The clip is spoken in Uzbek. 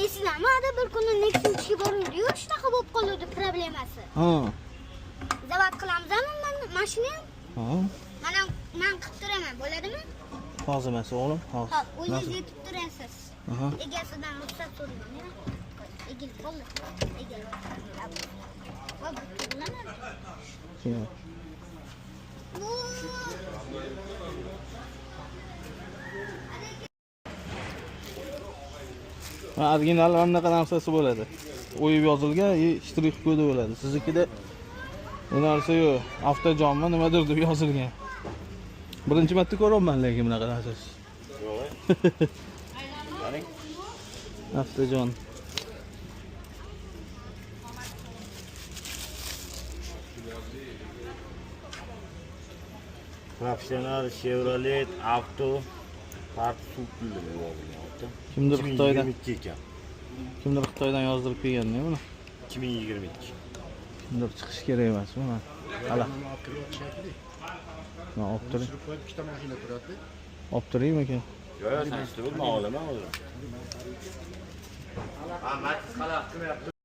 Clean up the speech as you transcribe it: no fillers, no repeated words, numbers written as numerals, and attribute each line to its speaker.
Speaker 1: Esingizmi, ada bir kuni Nexia boruvdi-yu, shunaqa bo'lib qoluvdi problemasi.
Speaker 2: Ha.
Speaker 1: Zavod qilamizmi mana mashina ham?
Speaker 2: Ha.
Speaker 1: Mana men qilib turaman, bo'ladimi?
Speaker 2: Hozir emas, o'g'lim, hozir.
Speaker 1: Xo'p, o'zingiz yetib turasiz.
Speaker 2: Aha.
Speaker 1: Egasidan ruxsat so'rayman. Egilib qoldi. Egilib. Voy, bu bilaman.
Speaker 2: Keyin.
Speaker 1: Bu
Speaker 2: Ha, original mana bunaqa narsasi bo'ladi. O'yib yozilgan, и shtrix kodi bo'ladi. Siznikida bu narsa yo'q. Avtojonmi nimadir deb yozilgan. Birinchi marta ko'ryapman lekin bunaqa narsasi.
Speaker 3: Yo'q.
Speaker 2: Avtojon.
Speaker 3: Professional Chevrolet Avto Park Supl deb yozilgan.
Speaker 2: Kimdir Xitoydan,
Speaker 3: 2022 ekan.
Speaker 2: kimdir Xitoydan yozdirib kelganda buni.
Speaker 3: 2022.
Speaker 2: Kimdir chiqish kerak emas buni. Hali.
Speaker 4: Olib kiryapti shekilli.
Speaker 2: Men olib turay.
Speaker 4: Surib qo'yib ikkita mashina turadi.
Speaker 2: Olib turaymi aka?
Speaker 3: Yo'q, yo'q, sen ishda bo'l, men olaman o'zim.